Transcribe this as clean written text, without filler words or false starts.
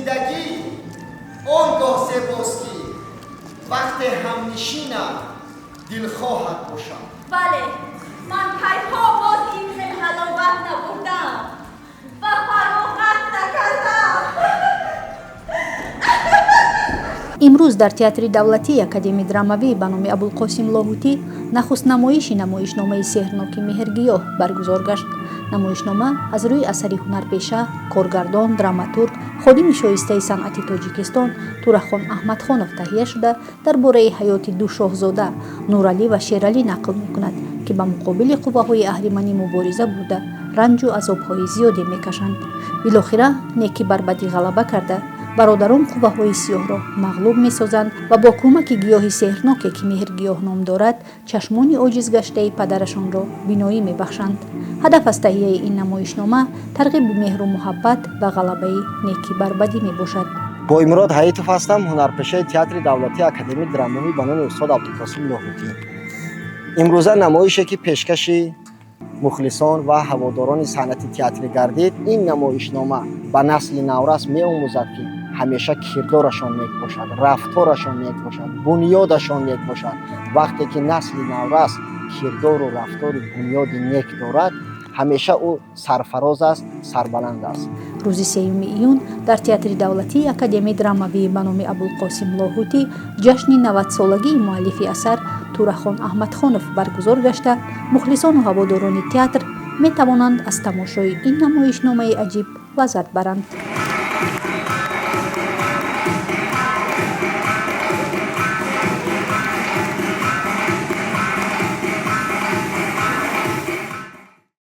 Зиндагӣ он гоҳ зебост, ки вақте ҳамнишинат дилхоҳат бошад. Бале, ман кайҳо боз ин хел ҳаловат набурдам ва фароғат накардам. Имрӯз дар Театри давлатии академияи драмавӣ ба номи Абулқосим Лоҳутӣ нахуст намоиши намоишномаи сеҳрноки «Меҳргиёҳ» баргузор гашт. Намоишнома аз рӯи асари ҳунарпеша, коргардон, драматург, ходими шоистаи санъати Тоҷикистон Турахон Аҳмадхонов таҳия шуда, дар бораи ҳаёти ду шоҳзода Нуралӣ ва Шералӣ нақл мекунад, ки ба муқобили қувваҳои аҳриманӣ мубориза бурда, ранҷу азобҳои зиёде мекашанд. Билохира некӣ бар бадӣ ғалаба карда, бародарон қувваҳои сиёҳро мағлуб месозанд ва бо кӯмаки гиёҳи сеҳрноке, ки меҳргиёҳ ном дорад, чашмони оҷизгаштаи падарашонро биноӣ мебахшанд. Ҳадаф аз таҳияи ин намоишнома тарғиби меҳру муҳаббат ва ғалабаи некӣ бар бадӣ мебошад. Боимурод Ҳаитов ҳастам, ҳунарпешаи Театри давлатии академияи драмавӣ ба номи устод Абдулқосим Лоҳутӣ. Имрӯза намоише, ки пешкаши мухлисон ва ҳаводорони санъати театрӣ гардид, ин намоишнома ба насли наврас меомӯзад, ки ҳамеша кирдорашон нек бошад, рафторашон нек бошад, бунёдашон нек бошад. Вақте ки насли наврас кирдору рафтору бунёди нек дорад, ҳамеша ӯ сарфароз аст, сарбаланд аст. Рӯзи 3 июн дар Театри давлатии академияи драмавӣ ба номи Абулқосим Лоҳутӣ ҷашни 90-солагии муаллифи асар Турахон Аҳмадхонов баргузор гашта, мухлисону ҳаводорони театр метавонанд аз тамошои ин намоишномаи аҷиб лаззат баранд.